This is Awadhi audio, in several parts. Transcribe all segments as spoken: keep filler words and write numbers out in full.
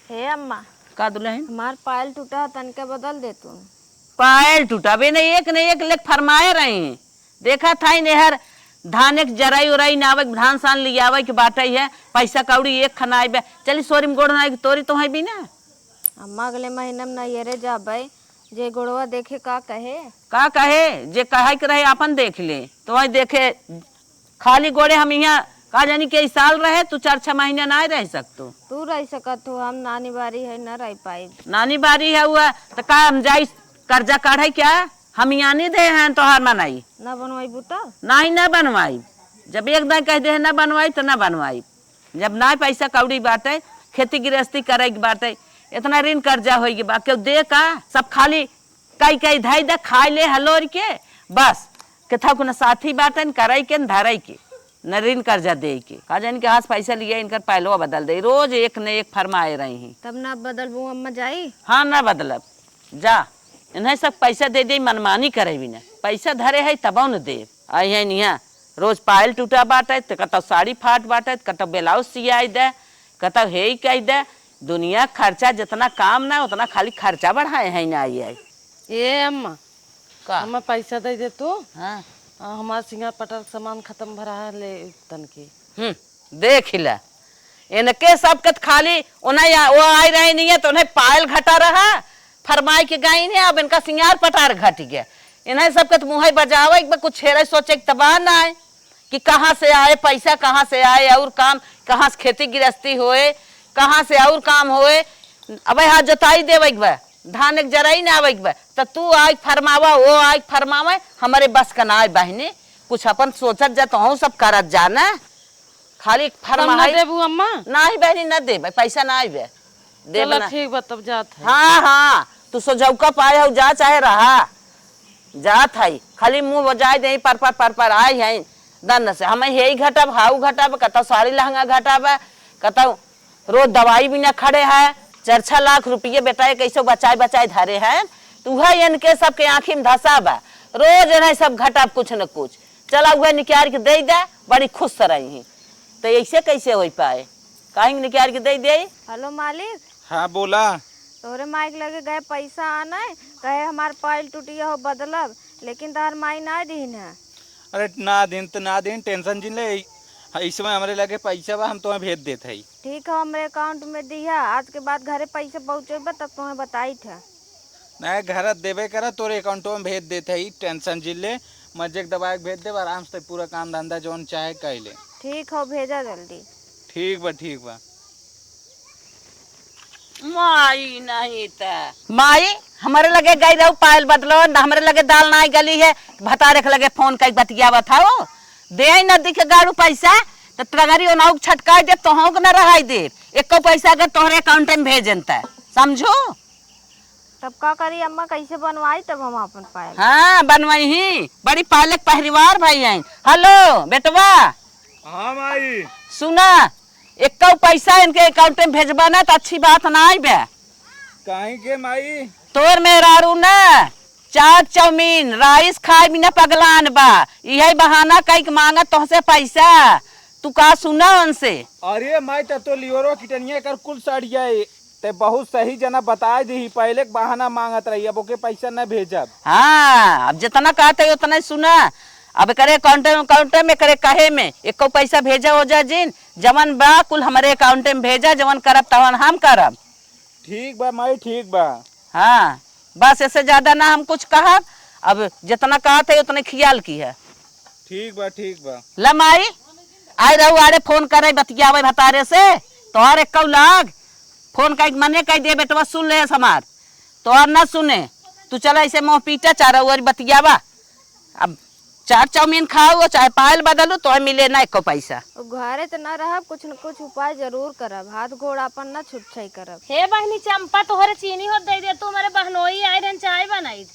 हे अम्मा, का दुलहिन? हमार पायल टूटा है, तनके बदल दे तू। पायल टूटा बे, नहीं एक, नहीं एक लेख फरमाए रही। देखा था इन्हें हर धान एक जराई उराई ना आवे, धान सान लियावे के बाटे है, पैसा कौड़ी एक खना आइबे। चली सोरी में गोड़ ना आइके तोरी तो है भी ना। अम्मा, अगले महीना में नैहरे जाबे, जे गोड़वा देखे का कहे? का कहे? जे कहे के रहे आपन देख ले। तो वही देखे खाली गोड़े हम यहाँ का जानी के साल रहे, तू चार छह महीना ना रह सकतो। तू रह सकत हो, हम नानी बारी है, ना रह पाई। नानी बारी है हुआ, तो का हम जाई कर्जा काढ़े क्या? हम यहाँ नहीं दे हैं तोहार मनाई। ना बनवाई बूता? नहीं, ना बनवाई। जब एक दाई कह दे हैं ना बनवाई, तो ना बनवाई। जब ना पैसा कौड़ी बाटे, खेती गृहस्थी करे के बाटे, इतना ऋण कर्जा होई के बा, केहू दे का? सब खाली कई कई धई दे, खाई ले हलोर के, बस। केथाऊ के न साथी बाटे, न करई के, न धरई के, न ऋण कर्जा दे के। का जानी के हाथ पैसा लिए इनकर पायलवा बदल दे। रोज एक न एक फरमाए रही हैं। तब ना बदलबू अम्मा जाई? हाँ, ना बदलब। जा, इन्हें सब पैसा दे दे, मनमानी करे भी ना। पैसा धरे है तबो न दे। आई है निहा, रोज पायल टूटा बाटे, त कतौ साड़ी फाट बाटे, त कतौ ब्लाउज सियाई दे, कतौ हेई कई दे। दुनिया खर्चा जितना काम ना, उतना खाली खर्चा बढ़ाए हैं ना आई है। ए अम्मा, का? हमें पैसा दे दे तू। हाँ। आ, हमार सिंगार पटार के सामान खत्म भरा है, ले तनकी। हम्म, देख ले, इनके सब के त खाली ओना या, वो आई रही नहीं है तो उन्हें पायल घटा रहा, फरमाई के गई नहीं, अब इनका सिंगार पटार घट गया। इन्हें सब के त मुँह बजावे के बा, कुछ छेड़े सोचे के तबा ना है कि कहाँ से आए पैसा, कहाँ से आए और काम, कहाँ से खेती गृहस्थी होए, कहाँ से और काम होए। अबे हाँ जोताई देवे के बा, धान एक जराई ना आवे के बा, त तू आइ फरमावा, वो आइ फरमावे, हमरे बस का ना आइ बहिनी। कुछ अपन सोचत जा, तोहू सब करत जा ना। खाली तब ना फरमाई देबू अम्मा? नाही बहिनी, ना देबे, पैसा ना आइबे। देबे चला ना। ठीक बा, तब जात है। हाँ, हाँ, तू सोझौका पाए हो, जा चाहे रहा। जात है, खाली मुँह बजाए दे, पर, पर, पर, पर आए हैं। दन से हमें हेई घटब, हाउ घटब, कतौ साड़ी लहंगा घटब, कतौ रोज दवाई बिना खड़े है, चार छह लाख रुपये बेटा ये कैसे बचाए बचाए धरे हैं, तो वह इनके सबके आँखी में धसा बा। रोज इन्हें सब घटाब कुछ न कुछ, चला वह निकाल के दे दे, बड़ी खुश से रही हैं। तो ऐसे कैसे हो पाए, कहीं निकाल के दे दे। हेलो मालिक। हाँ, बोला। तोहरे माई के लगे गए पैसा आने, कहे हमार पायल टूटी हो बदलब, लेकिन तोहर माई ना दीन है। अरे ना दिन त ना दिन, टेंशन जिन ले। इस समय हमरे लगे पैसा बा, हम तुम्हें भेज देत हई। ठीक है, हमरे अकाउंट में दिया, आज के बाद घरे पैसा पहुँचेबा तब तुम्हें बताई था। नहीं, घर देबे करा, तोरे अकाउंटो में भेज देत हई, टेंशन जिन ले। मजे के दबाए के भेज देब, आराम से पूरा काम धंधा जौन चाहे कर ले। ठीक हो, भेजा जल्दी। ठीक बा, ठीक बा। माई नहीं त। माई, हमरे लगे गई रहू पायल बदलो, न हमरे लगे दाल नाई गली है, भतारे के लगे फोन कई बतियावत हऊ। दे आई नदी के गाड़ू पैसा, त टगरी ओनाऊ के छटकाई दे, तोहू के न रहाई दे। एको पैसा अगर तोहरे अकाउंट में भेजन त, समझू? तब का करी अम्मा, कैसे बनवाई तब हम अपन पायल? हाँ, बनवाई ही, बड़ी पायलक परिवार भाई हैं। हेलो, बेटवा। हाँ माई। सुना, एक्को पैसा इनके अकाउंट में भेजबा ना त अच्छी बात ना आइबे। काहे के माई? तोर मेहरारू ना चाट चाउमीन राइस खाए बिना पगलान बा, इहे बहाना कई के मांगत तोहसे पैसा। तू का सुना उनसे? अरे माई, तब तो लियोरो किटनिया कर कुल सड़ जाए। ते बहुत सही जना बताए दिही, पहले के बहाना मांगत रही, अब ओके पैसा न भेजब। हाँ, अब जितना कहत है उतना ही सुना। अब एकरे अकाउंट में, अकाउंट में, एकरे कहे में एको पैसा भेजा हो जा जिन, जवन बा कुल हमरे अकाउंट में भेजा, जवन करब तवन हम करब। ठीक बा माई, ठीक बा। हाँ, बस ऐसे ज्यादा ना हम कुछ कहब। अब जितना कहत है उतने खियाल की है। ठीक बा, ठीक बा। ला माई, आए रहू आड़े फोन करे, बतियावे भतारे से, तोहर एक लाग फोन कई मने कई दे, बेटवा सुन ले हमार, तोहर ना सुने, तू चला ऐसे मुँह पीटा चारा और बतियावा। अब चाट चाउमीन खाऊ और चाहे पायल बदलू, तोहे मिले ना एको पैसा। अब घरे त ना रहब, कुछ न कुछ उपाय जरूर करब, हाथ गोड़ आपन ना छुटछाई करब। हे बहिनी चंपा, तोहरे चीनी होत दे दे, तू हमरे बहनोई आए रहन, चाय बनाई।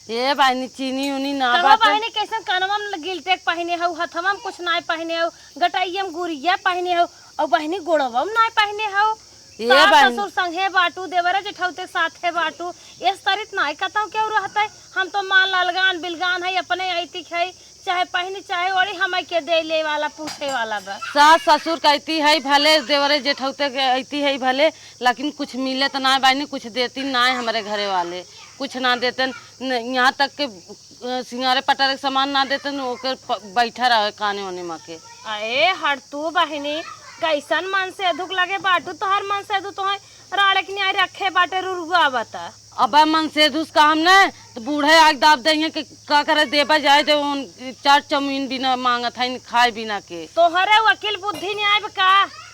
हे बहिनी, चीनी उनी ना कहो बाटे। बहिनी, कैसन कनवा में गिल्टेक पहिने हऊ, हथवा में कुछ नाय पहिने हऊ, गटैया में गुरिया पहिने हऊ, और बहिनी गोड़वा में नाय पहिने हऊ। ए सास बहिनी। ससुर संगे बाटू, देवरे जेठौते साथे बाटू, एस तरित नाय कतौ केहू रहतै। हम तो मान ललगान बिलगान है, अपने ऐतिक है, चाहे पहिनी, चाहे ओढ़ी, हमइ के देइ लेइ वाला, पूछे वाला बा। सास ससुर कहती है भले, देवरे जेठौते के अइती है भले, लेकिन कुछ मिले त नाहीं बहिनी, कुछ देती नाहीं हमरे घरे वाले, कुछ ना देते न, यहाँ तक के, अ, सिंगारे पटारे के सामान ना देते न, ओके प-, बैठा रहे काने ओने मा के। अरे हट तू बहिनी, कैसन मनसेधु के लगे बाटू, तोहर मनसेधु तोहे राड़े के नियाई रखे बाटे रुरुआ बता। अबे मनसेधु से कहम न, त बूढ़े आग दाब देइहें कि का करे, देबे जाए दे, उन चार चौमीन बिना मांगत हइन, खाए बिना के। तोहरे उ अकिल बुद्धि नाहीं आइब का?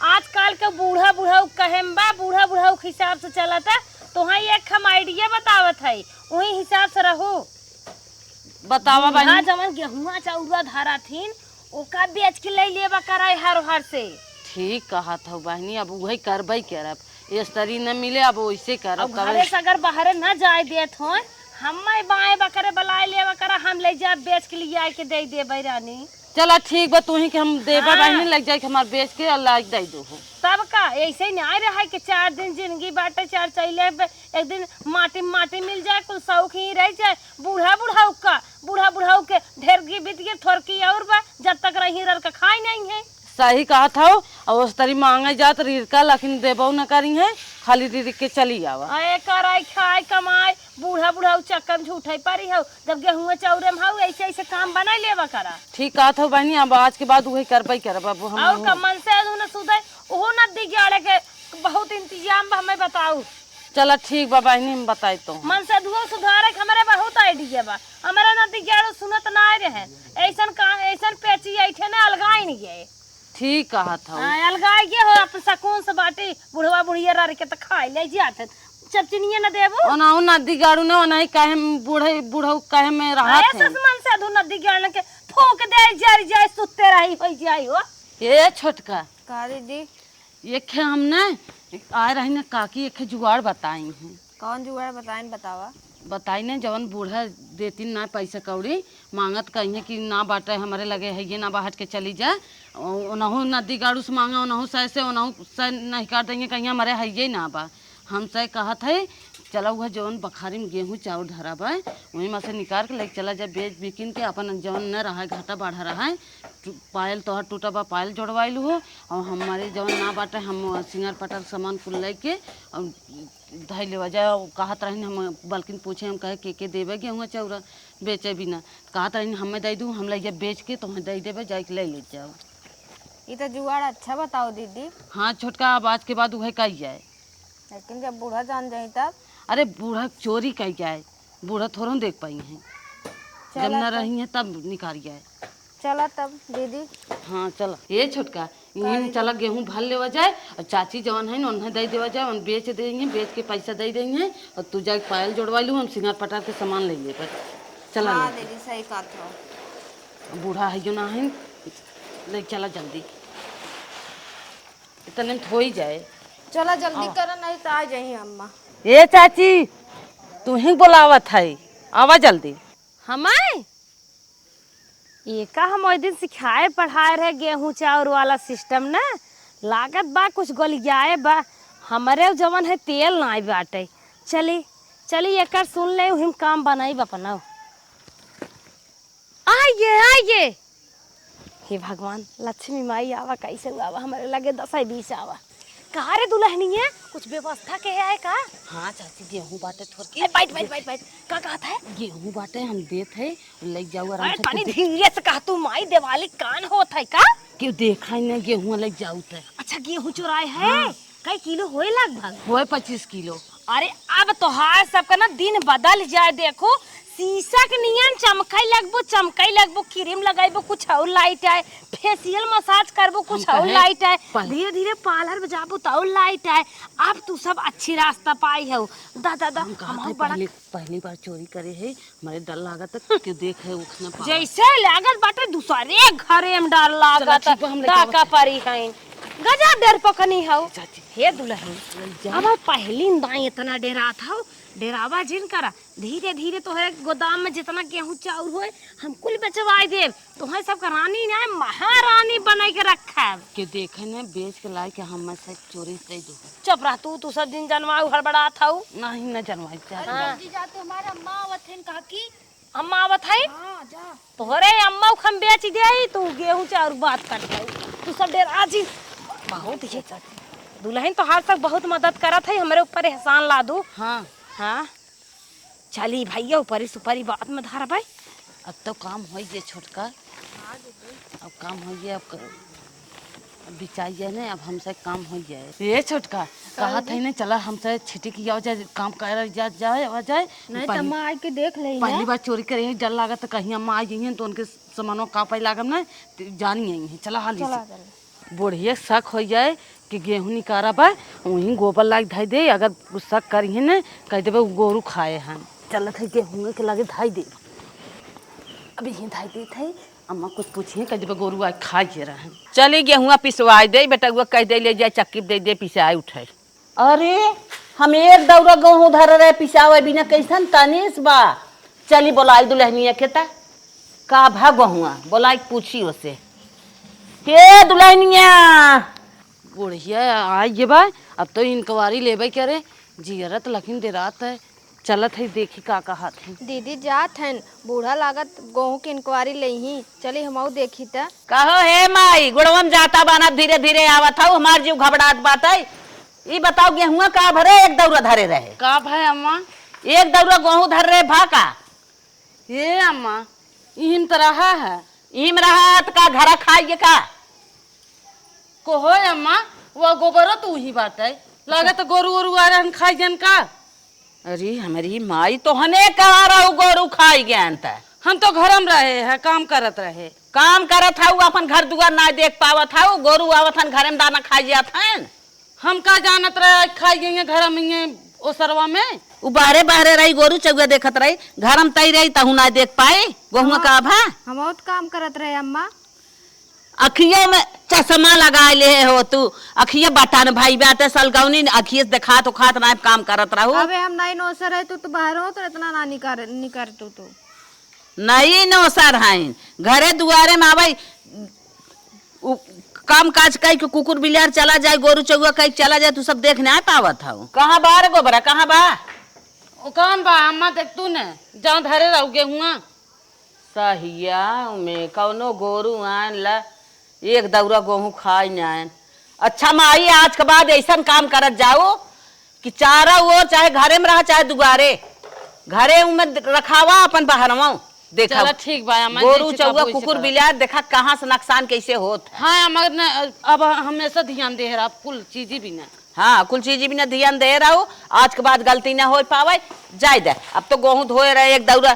आजकल के बूढ़ा बुढ़ऊ कहे में बा, बूढ़ा बुढ़ऊ के हिसाब से चलत है। तोहे एक हम आइडिया बतावत है, उही हिसाब से रहू। बतावा बूढ़ा बहिनी। जवन गेहुआ चौरा धरा थीन, ओका बेच के लइ लेबा कराई हर हर से। ठीक कहत हौ बहिनी, अब उहे करबे करब। एस्तरी न मिले, अब ओइसे करब, अब तबे। घरे से अगर बाहरे न जाए देत होय, हम्मे बाएं बकरे बलाए लेबा करा, हम लइ जाब बेच के लियाए के दइ देबे रानी। चला ठीक बा, तूही के हम देबे हाँ। बहिनी, लइ जाए के हमार बेच के और लाइ के दइ दो हो। तब का, ऐसे ही नाहीं रहे कि चार दिन जिंदगी बाटे, चार चइले बे-, एक दिन माटी माटी मिल जाए, कुल शौक ही रह जाए। बूढ़ा बुढ़ऊ का, बूढ़ा बुढ़ऊ के ढेर की बीत गई, थोरकी और बा, जब तक रही रर के खाई नाहीं है। सही कहत हौ, और ओस्तरी मांगे जात रिरका, लेकिन देबो न करिहैं, खाली रिरिक के चली आवा। अरे कराई खाए कमाए, बूढ़ा बुढ़ऊ चक्कर में झूठे परी हौ, जब गेहुआ चौरे में हौ, ऐसे ऐसे काम बनाई लेबा करा। ठीक कहत हौ बहिनी, अब आज के बाद उहे करबे करब, अब हम और उहे का मनसेधु न सुधे, ओहो नदी गाड़े के बहुत इंतजाम बा, हमें बताऊ। चला ठीक बा बहिनी, हम बताई तो। मनसेधुओ सुधारे के हमरे बहुत आइडिया बा। हमरे नदी गाड़ू सुनत नाहीं रहे। ऐसन का, ऐसन पेची ऐठे ना अलगाइन गए। ठीक कहत हौ। हाँ, अलगाइ गए हो, अपन सकून से बाटी, बुढ़वा बुढ़िया रर के त खाइ लइ जात है। चपचिनिया न देबू? ओनाहू नदी गाड़ू न, ओनाही काहे में बूढ़े, बुढ़ऊ काहे में रहत अरे है। सस मनसेधु नदी गाड़न के फूंक दे, जर जाए, सुत्ते रही, होइ जाए हो। ए छोटका। का दीदी? एक खे हम न आए रही न काकी, एक खे जुगाड़ बताई हैं। कौन जुगाड़ बताइन, बतावा। बताई न, जवन बूढ़ा देतिन ना पैसा कौड़ी, मांगत कहिए कि ना बाटे हमरे लगे, हइये ना बा, हट के चली जा। ओ-, ओनहु नदी गाड़ू से मांगे, ओनहु सै से, ओनहु सै नहीं काट देंगे, कहिए हमरे हइये ना बा। हम सै कहत है, चला उहे जवन बखारी में गेहूं चाउर धरा बा, वही में से निकाल के लेके चला जा, बेच बिकिन के अपन जवन न रहा है, घाटा बढ़ा रहा है, टू-, पायल तोहर टूटा बा, पायल जोड़वाइलू हो, और हमारे जवन ना बाटे, हम सिंगार पटार सामान कुल लेके और धइ लेवा जाए। और कहत रहिन, हम बल्किन पूछे, हम कहे, "के के देबे गेहुआ चौरा बेचे बिना?" कहत रहिन, "हमें दइ दू, हम लइया बेच के तोहें दइ देबे, जाइके लइ ले जाओ।" ई तो जुगाड़ अच्छा बताओ दीदी। हाँ छोटका, अब आज के बाद उहे कही जाए। लेकिन जब बूढ़ा जान जाई तब? अरे बूढ़ा चोरी कही जाए, बूढ़ा थोड़ो देख पाई हैं। जब चला न तब। रही हैं तब निकाल जाए। चला तब दीदी। हाँ चला। ए छोटका, इन्हें दीदी? चला गेहूं भर लेवा जाए और चाची जवन है उन्हें दे देवा जाए, उन बेच देंगे, बेच के पैसा दे देंगे और तू जाके पायल जोड़वा लू, हम सिंगार पटार के सामान ले लेबे। चला हाँ ले। दीदी, सही कहत हो। बूढ़ा है जो ना है, ले चला जल्दी, इतने में हो ही जाए। चला जल्दी आवा। करा, नहीं तो आ जाई अम्मा। ए चाची, तू ही बोलावत है, आवा जल्दी। हमाय? एका हम ओइ दिन सिखाए पढ़ाए रहे गेहूं चाउर वाला सिस्टम ना, लागत बा कुछ गोलियाए बा। हमरे जवन है तेल नाई बाटे। चली, चली एकर सुन ले, उहिम काम बनाई अपना। आइए, आइए। हे भगवान, लक्ष्मी माई आवा, कैसे आवा, हमरे लगे दसई बीस आवा। का रे दुल्हनिया, कुछ व्यवस्था के है का? हाँ चाची, गेहूं बाटे थोरकी। ए, बैठ, बैठ, बैठ, बैठ। का कहत है? गेहूं बाटे, हम देत है, ले जाओ आराम अरे, से। तनी कुछ धीरे से कह तू, माई दिवाली कान होत है का? क्यों देखा ही ना, गेहूं ले जाओ ते। अच्छा, गेहूं चुराए है? हाँ। कई किलो होए लगभग? होए पच्चीस किलो। अरे, अब तोहार सबका ना दिन बदल जाए, देखो, शीशा के नियन चमकई लगबो, चमकई लगबो, क्रीम लगाइबो, कुछ और लाइट आए, फेशियल मसाज करबो, कुछ हम और कहे लाइट आए, पहले धीरे धीरे पार्लर में जाबो तो और लाइट आए। अब तू सब अच्छी रास्ता पाई हो। दा, दा, दा, हम कहत हम है बड़ा पहले, पहली बार चोरी करे है, हमरे डर लागत है, क्यों देखे उठना पावे। जैसे लागत बाटे दूसरे घरे में डर लागत, चला, ठीक बा, हम लेके डाका आवत है। परी है। गजा डर पकनी हो। चाची। हे दुल्हन, ले जा। अब पहली दाई इतना डेरात हो, डेरावा जिन करा। धीरे धीरे तोहरे गोदाम में जितना गेहूं चाउर होए, हम कुल बेचवाई देब। तोहरे सबका रानी ना, महारानी बनाई के रखब। के देखे ने, बेच के लाई के हम में से चोरी दे दो। चुप रह तू, तू सब दिन जनवाऊ हड़बड़ात हऊ। नहीं, न जनवाई चाची। अरे हाँ। जल्दी जा, तो हमारा अम्मा आवत हन, कहा कि अम्मा आवत है। हाँ, जा। तोहरे अम्मा उखम बेच दे आई, तू गेहूं चाउर बात कर दे। तू सब डेरा जी। बहुत ही दुल्हन तोहार सब बहुत मदद करत है, हमरे ऊपर एहसान लादू। हाँ। हाँ। चली भैया, ऊपरी सुपारी बाद में धरबै। अब तो काम होइ गए छोटका। अब काम होइ गए, अब क-, अब बिचाई जाए ने, अब हमसे काम होइ गए। ए छोटका, कहत है ने, चला हमसे छिटिक आवा जाए, काम कर जा, जाए, आवा जाए। नहीं, पहली, तम्मा आके देख ले ना। पहली बार चोरी करे, डर लागत, कहीं अम्मा आ गई हैं तो उनके सामानों का पाई लागम ना, तो जानी आई हैं। चला हाली चला, से। चला। बुढ़िया शक होइ जाए कि गेहूं निकारा बा, वहीं गोबर लाग धई दे। अगर शक करिहे न, कह देबे उ गोरू खाए हैं। चलत है गेहूं के लागे धई दे। अब यहीं धई देत है, अम्मा कुछ पूछिए, कह देबे गोरू आज खाए रहे। चली गेहुआ पिसवाए दे, बेटा वो कह दे ले जाए चक्की पे दे दे पिसाए उठे। अरे, हम एक दौरा गेहूं धरे रहे पिसावे बिना, कैसन तनीस बा। चली बोलाई दुल्हनिया के ता। का भा गेहुआ? बोलाई पूछी ओसे। हे दुल्हनिया! बुढ़िया आई गे बा, अब तो इंक्वायरी लेबे करे, जियरत लखिन डेरात है। चलत है देखी का कहत है। दीदी जात हन, बूढ़ा लागत गेहूं के इंक्वायरी लेही, चली हमहू देखी त। कहो हे माई, गोड़वा में जाता बाना धीरे धीरे आवत हऊ, हमार जीव घबड़ात बाटे। ई बताओ गेहुआ का भरे एक दौरा धरे रहे? का भय अम्मा? एक दौरा गेहूं धर रहे भा का? ए अम्मा, इहिम त रहा है। इहिम रहा त का घरा खाइए का? को हो अम्मा, वो गोबरो तो उही बाटे। लागत गोरू ओरू आ रहन खाई जन का? अरे हमरी माई, तोहने कहा रहू गोरू खाई गयन त? हम तो घरम रहे हैं, काम करत रहे। काम करत हऊ, अपन घर दुआर ना देख पावत हऊ, गोरू आवत हन घरे में दाना खाई जात हन। हम का जानत रहे, आज खाई गई हैं घर में, ये ओसरवा में। उ बाहरे बाहरे रही, गोरू चउआ देखत रही, घर में तई रही, तहू ना देख पाई, गोहुआ हाँ, का भा। हम बहुत काम करत रहे अम्मा। अखिया में चश्मा लगाए ले हो तू, अखिया बटन भाई बाटे सलगौनी, अखिए से देखात उखात ना काम करत रहू। अबे हम नहीं नौसर है, तू तो बाहर हो तो इतना ना निकर, निकर तू तो। नहीं नौसर हैं, घरे दुआरे में आवे, उ काम काज कई के कुकुर बिलार चला जाए, गोरू चउआ कई के चला जाए, तू सब देख ना पावत हऊ। कहाँ बा रे गोबरा, कहाँ बा? ओ कौन बा अम्मा, देख तू ने, जहाँ धरे रहू गेहुआ। सहिया में कौनो गोरू आन ला, एक दौरा गोहूँ खाई नाइन। अच्छा माई, आज के बाद ऐसन काम करत जाओ कि चारा ओर चाहे घरे में रहा चाहे दुआरे, घरे में रखावा अपन बहरवा। देखा चला ठीक बा, अम्मा, गोरू जैसे चउआ कबो वैसे कुकुर करब। बिलार देखा कहाँ से नुकसान कैसे होत है। हाँ अम्मा, न, अब हमेशा ध्यान दे रहा कुल चीजी भी ना। हाँ, कुल चीजी भी ना ध्यान दे रहा हो, आज के बाद गलती ना हो पावे। जाए दे, अब तो गोहूँ धोए रहे एक दौरा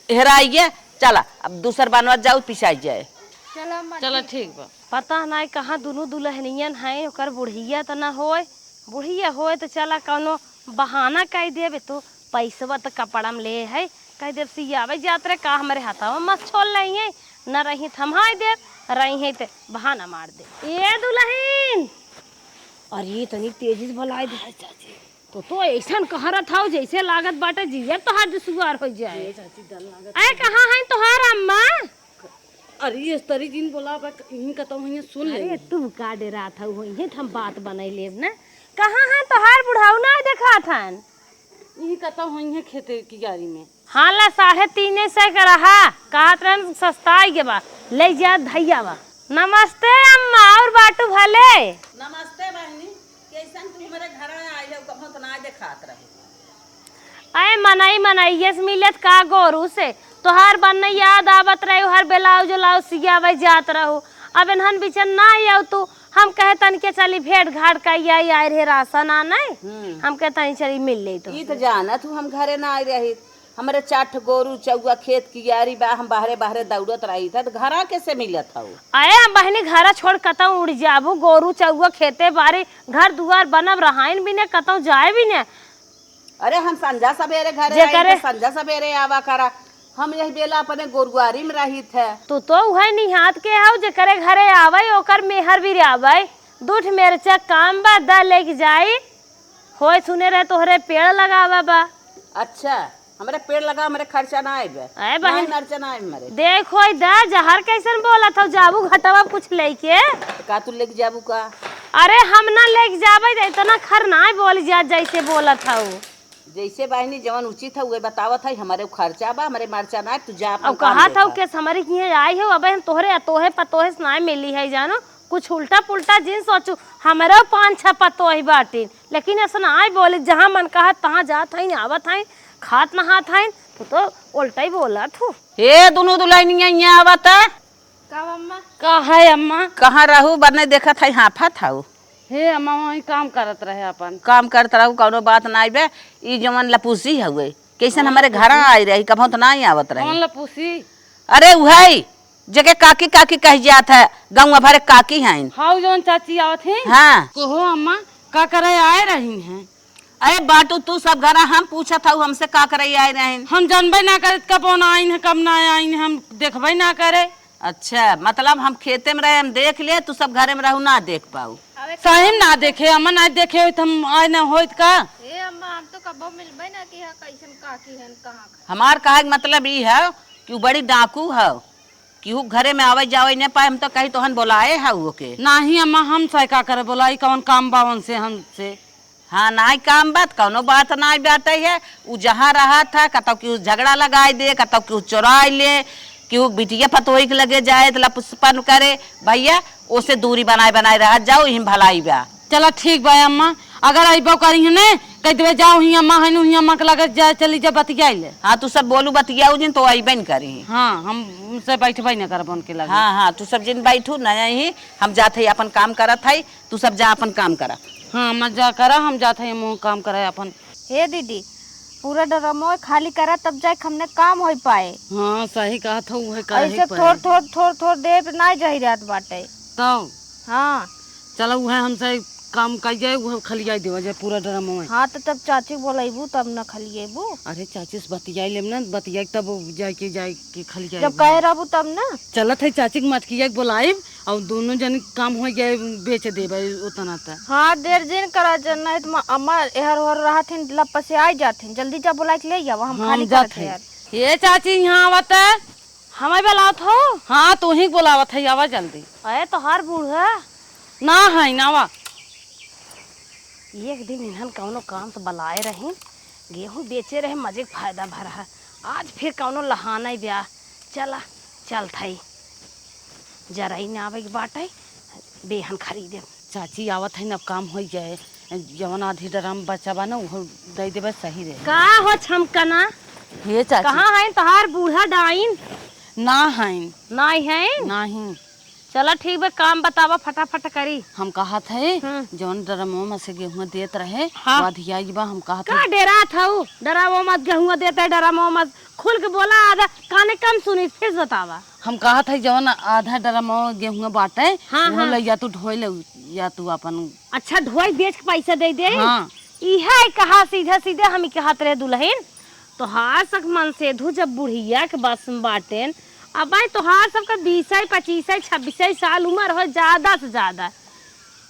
हेराई गया। चला, अब दूसर बनवत जाऊ, पिसाई जाए। चला अम्मा, चला ठीक। ठीक बा। पता नाई कहाँ दुनू दुल्हनियन हैं, ओकर बुढ़िया त ना होए, बुढ़िया होए त चला कौनो बहाना कई देबे, तो पैसवा त कपड़ा में ले है, कह देब सियावे जात रहे का हमरे हाथवा में मत छोड़ लई है, न रही थमाई देब, रही है त बहाना मार दे। ए दुल्हन, अरे तनी तेजी से बोलाई दे। तो, तो ऐसन कहरत हौ जैसे लागत बाटे जियर तोहार दुसुआर हो जाए। ए चाची, डर लागत ऐ है। कहाँ हैं तोहार अम्मा? अरे, इस तरी जिन बोला बा, इहीं कतौ हियाँ सुन ले। अरे, तू का डेरात हऊ, होइहें त हम बात बनाई लेब ना। कहाँ हैं तोहार बुढ़ऊ, नाई देखात हन? इहीं कतौ होइहें खेते कियारी में। हाँ, ला, साढ़े तीन सौ के रहा, कहत रहन सस्ता आई के बा, ले जा धैया बा। नमस्ते अम्मा, और बाटू भले? नमस्ते बहनी, कैसन तू हमारे घर आई है, कभो तो ना देखात रहे। अरे मनई मनइये से मिलत का गोरू से? तोहार बन्ने याद आवत रहे, हर ब्लाउज उलाउज सियावे जात रहू। अब इन्हन बिचन ना आऊ तू, हम कहे तन के चली भेंट घाट कई आई, आए रहे राशन आने। हम्म। हम कहे तनी चली मिल ले तो। ई तो जाना तू हम घरे ना आई रही। हमरे चार ठो गोरू चउआ खेत कियारी बा, हम बाहरे बाहरे दौड़त रही था, तो घरा कैसे मिलत हऊ? अरे हम बहनी घरा छोड़ कतौ उड़ जाबू, गोरू चउआ खेते बारी, घर दुआर बनब रहाइन भी ने, कतौ जाए भी ने। अरे हम संझा सबेरे घरे आई जेकरे त संझा सबेरे आवा करा। हम यही बेला अपने गोरुआरी में रहित है। तू तो उहे निहात के हऊ जेकरे घरे आवै ओकर मेहर भी आवै। दूठ मेरचा काम बा द लेके जाई। होय सुने रहे तोहरे पेड़ लगावा बा। अच्छा, हमरे पेड़ लगा, हमरे खर्चा ना आइबे। अरे बहिन, ना खर्चा ना आइबे हमरे। देखो ई द जहर कैसन बोलत हऊ, जाबू घटवा कुछ लेके। त का तू लेके जाबू का? अरे हम ना लेके जाबै त इतना खर ना बोल जा जैसे बोलत हऊ। जैसे बहिनी जवन उचित है, उहे बतावत है, हमरे खर्चा बा, हमरे मर्चा ना, तू जा अपन अब काम कहा था देखा। कि हमरे किहे आई हो, अबे हम तोहरे अतोहे पतोहे से ना मिली है, जानो, कुछ उल्टा पुल्टा जिन सोचू, हमरो पाँच छह पतोही बाटिन, लेकिन ऐसा ना आए बोले, जहाँ मन कहा तहाँ जात हईन, आवत हईन, खात नहात हईन, तो, तो उल्टा ही बोला थू। हे दुनू दुल्हनिया यहाँ आवत है। का अम्मा? का है अम्मा? कहाँ रहू? बने देखत है, हाफत हऊ। हे अम्मा, वहीं काम करत रहे अपन। काम करत रहू, कौनो बात नाई बे। ई जवन लपूसी हउए, कैसन कौन हमरे लपूसी? घरा आई रही, कबहुँ तो नाई आवत रही। कौन लपूसी? अरे उहई, जेके काकी काकी कह जात है, गाँव भरे काकी हईन। हाउ जौन चाची आवत ही? हाँ। कहो अम्मा, का करे आए रही हैं? अरे बाटू, तू सब घरा हम पूछत हऊ, हमसे का करे आए रही? हम जानबे ना करत कब आइन है, कब ना आइन है, हम देखबे ना करे। अच्छा, मतलब हम खेते में रहे, हम देख ले, तू सब घरे में रहू, ना देख पाऊ। सही में ना देखे, अम्मा ना देखे होइत, हम आए ना होइत का? ए अम्मा, हम तो कबो मिलबे ना की है, कैसन काकी हन, कहाँ खड़ी। हमार कहे के मतलब ई है कि उ बड़ी डाकू है, केहू घरे में आवे जावे न पाए, हम तो कही तोहन बोलाए है ओके। नाही अम्मा, हम से का करे बोलाई, कौन काम बा उनसे हमसे? हाँ, नाई काम बात, कौनो बात नाई बाटे है। उ जहाँ रहत है, कतौ केहू झगड़ा लगाई दे, कतौ केहू चोराई ले, केहू बिटिया पतोही के लगे जाए त लपुसपन करे। भैया, ओसे दूरी बनाए बनाए रहत जाओ, इही में भलाई बा। चला ठीक बा अम्मा, अगर अइबो करी है ने, कह देबे जाओ ही अम्मा है नु, ही अम्मा के लगे जाए, चली जा बतियाई ले। हाँ, तू सब बोलू बतियाऊ जिन तो अइबे न करी। हाँ, हम उनसे बैठबे न करब उनके लगे। हाँ, हाँ, तू सब जिन बैठू न यही, हम जात है अपन काम करत है, तू सब जा अपन काम करा। हाँ, मत जा करा, हम जात है मुँह काम करे अपन। हे दीदी, पूरा ड्रमो खाली करा, तब जाए हमने काम हो पाए। हाँ, सही कहा था, उहे कहे ऐसे पड़े। थोड़, थोड़, थोड़, थोड़ देर पे ना जाही रहत बाटे। तब? हाँ। चलो, उहे हमसे काम कई जाए, उहे खलियाई देवा जाए पूरा ड्रमो में। हाँ, तो तब चाची बोलैबू तब न खलिएबू। अरे, चाची से बतियाई लेब ना, बतियाई तब जाए के, जाए के खलियाई जब कहे रहबू तब ना। चलत है चाची के मटकिया के बोलाइब, और दोनों जन काम हो जाए, बेच देबे उतना त। हाँ, देर जिन करा जन, नहीं तो म-, अम्मा एहर ओहर रहत हिन, लप से आई जात हिन। जल्दी जा, बोला के ले आवा, हम हाँ, खाली हम जात करत है। यार। ये चाची यहाँ आवत है। हमें बुलावत हो? हाँ, तू ही बोलावत है, आवा जल्दी। अरे तोहार बूढ़ा? ना है, ना आवा। एक दिन इन्हन कौनो काम से बलाए रही, गेहूं बेचे रहे, मजे के फायदा भरा है। आज फिर कौनो लहाना ही ब्याह, चला, चलत हई। जरई ना आवे के बाटे, बेहन खरीदे। चाची आवत है, अब काम हो जाए, जवन आधी ड्रम बचा बा ना, उहो दे देबे, सही रहे। का हो छमकना? ये चाची। कहाँ है तोहार बूढ़ा डाइन? ना है। नाई है? नाही। चला ठीक बा, काम बतावा, फटाफट करी। हम कहत है, हम्म। जौन ड्रमवा में से गेहूं देत रहे, हाँ। वो अधियाई बा, हम कहत का है। डेरात हऊ? ड्रमवा में गेहूं देत है, ड्रमवा में खुल के बोला, आधा काने कम सुनी, फिर बतावा। हम कहत है, जौन आधा ड्रमवा गेहूं बाटे, हाँ, वो हाँ। ले जा तू, ढोई ले जा तू अपन। अच्छा, ढोई बेच के पैसा दे दे? हाँ। इहे कहा सीधे सीधे हम कहत रहे दुल्हन, तोहार सब मनसेधू जब बुढ़िया के बस में बाटेन, अब भाई तोहार सबके बीस, पच्चीस, छब्बीस साल उम्र हो, ज्यादा से ज्यादा।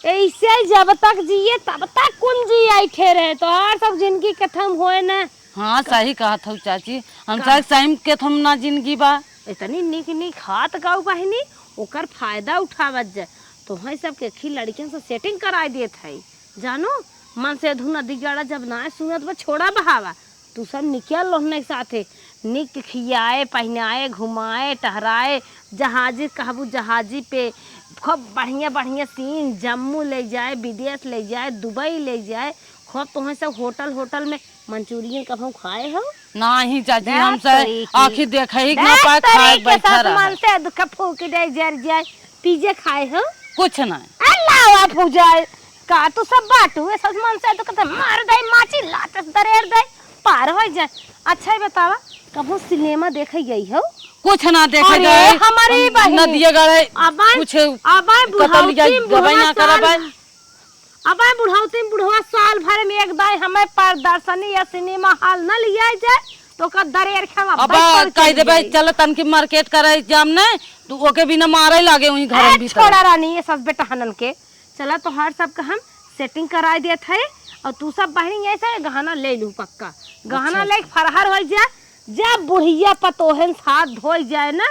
ऐसे जब तक जिए तब तक कुन जी ऐठे रहे, तोहार सब जिंदगी खत्म होए न। हाँ, सही कहत हऊ चाची, हम का? सब सही में खत्म ना जिंदगी बा। इतनी निक निक हाथ गाऊ बहिनी, ओकर फायदा उठावत जाए। तोहई सबके खी लड़कियन से setting कराई देत हई। जानो, मनसेधू नदी गाड़ा जब नाय सुनत बा, छोड़ा बहावा। तू सब निकल लोहने के साथे, निक के खियाए, पहिनाए, घुमाए, टहराए, जहाजी कहबू जहाजी पे, खूब बढ़िया बढ़िया सीन, जम्मू ले जाए, विदेश ले जाए, दुबई ले जाए, खूब तोहई सब होटल होटल में मंचूरियन कभऊ खाए हो? नाही चाची, देख हमसे तोरी की। आँखी देखे ही देख ना पाए, तोरी खाए के बैठा सास रहा। मनसेधू के फूंक दे, जर जाए, पिज्जा खाए हो? कुछ ना। अल्लाह पूजा, का तू सब बाटू, ए सास मनसेधू के तो मार दे, माची लात से दरेर दे, पार हो जाए। अच्छा ही बतावा, कभऊ सिनेमा देखे गई हो? कुछ ना देखे अरे, गए। हमारी हम बहिनी। नदिया गड़े, अबाई, कुछ अबाई कतल बुढ़ौती जाए, में गबई बुढ़वा ना करब साल है। अबे बुढ़ौती में बुढ़वा साल भर में एक दाई हमें प्रदर्शनी या सिनेमा हॉल न लिया जाए, तो ओकर दरेर खेवा अब बस कर कह चली देबे, गई। चल तनकी market करे जाम ने, तू ओके बिना मारे लागे वहीं घर ए, में भीतर। छोड़ा रानी, ये सब बेटहनन के। चला तोहार सबका हम setting कराई देत है, और तू सब बहिनी ऐसे गहना ले लू पक्का। गहना अच्छा, ले अच्छा। फरहर हो जाए, जब बुढ़िया पतोहन साथ धोई जाए ना,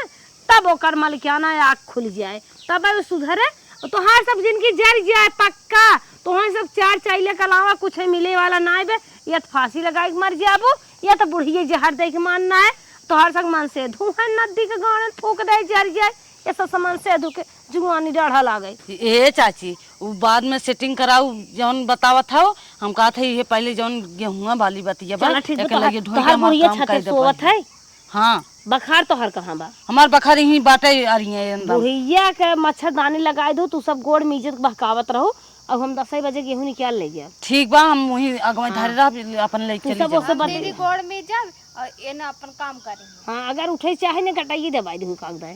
तब ओकर मलिकाना आँख खुल जाए, तब उ सुधरे। तोहार सब जिंदगी जर जाए पक्का। तोहई सब चार चाइले के अलावा कुछ मिले वाला नाहीं बे। या त फांसी लगाइ के मर जाबो, या त बुढ़िये जहर दइ के मारना है। तोहर सब मनसेधू है, नदी के गाड़न थूक दे, जर जाए। ये सब मनसेधू के जुआनी डाढ़ा लागे। ए चाची, उ बाद में setting कराउ, जौन बतावत हौ। हम कहत है, ये पहिले जौन गेहुआ वाली बतिया बा, चला, ठीक बा, एके तोहार, लगे ढोई के तोहार हमार बुढ़िया काम छते कर दे सोवत पहिले। है। हाँ। बखार तोहर कहाँ बा? हमार बखार यहीं बाटे, अरिये अंदर। बुढ़िया के मच्छरदानी लगाइ दू, तू सब गोड़ मीजत बहकावत रहू। अब हम दसई बजे गेहूं निकाल ले जाब। ठीक बा, हम वहीं अगवे हाँ। धरे रहब, अपन लेके तू चली सब जाब। ओसे हम बात दीदी गोड़ में जब और ये ना अपन काम करी। हाँ, अगर उठे चाहे ना, कटाइए दबाई दू कागदा।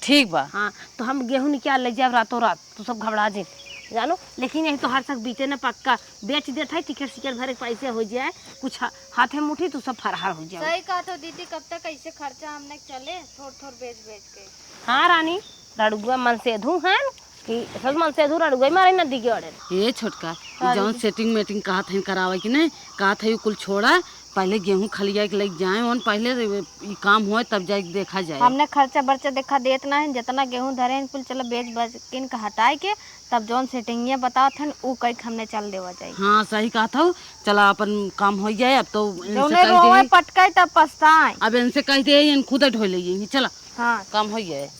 ठीक बा। हाँ, तो हम गेहूं निकाल ले जाब रातों रात, तू सब घबरा जे, जानो। लेकिन यही तोहार सब बीते ना पक्का, बेच देत है, टिकट सिकट भरे के पैसे हो जाए, कुछ हा-, हाथे मुट्ठी, तू सब फरार हो जाओ। सही कहत हो दीदी, कब तक ऐसे खर्चा हमने चले, थोड़ थोड़ बेच बेच के। हाँ रानी, रड़ुआ मनसेधू हैं कि सब मनसेधू रड़ुआ मारे नदी के अड़े। ए छोटका, हाँ जौन दीदी। Setting मेटिंग कहत हैं करावे कि नहीं, कहत है कुल छोड़ा, पहिले गेहूं खलिया के लेके जाए, ओन पहिले ई काम होए तब जाके देखा जाए। हमने खर्चा बर्चा देखा देत ना है, जितना गेहूं धरे हैं कुल चलो बेच बच किन के हटाए के, तब जौन setting ये बतावत हैं उ कई के हमने चल देवा जाए। हाँ सही कहत हौ, चला अपन काम हो जाए। अब तो इनसे जौने कह दे, रोवे पटकाए तब पछताए। अब इनसे कह दे, इन खुद ढोई ले, चला। हाँ। काम हो जाए।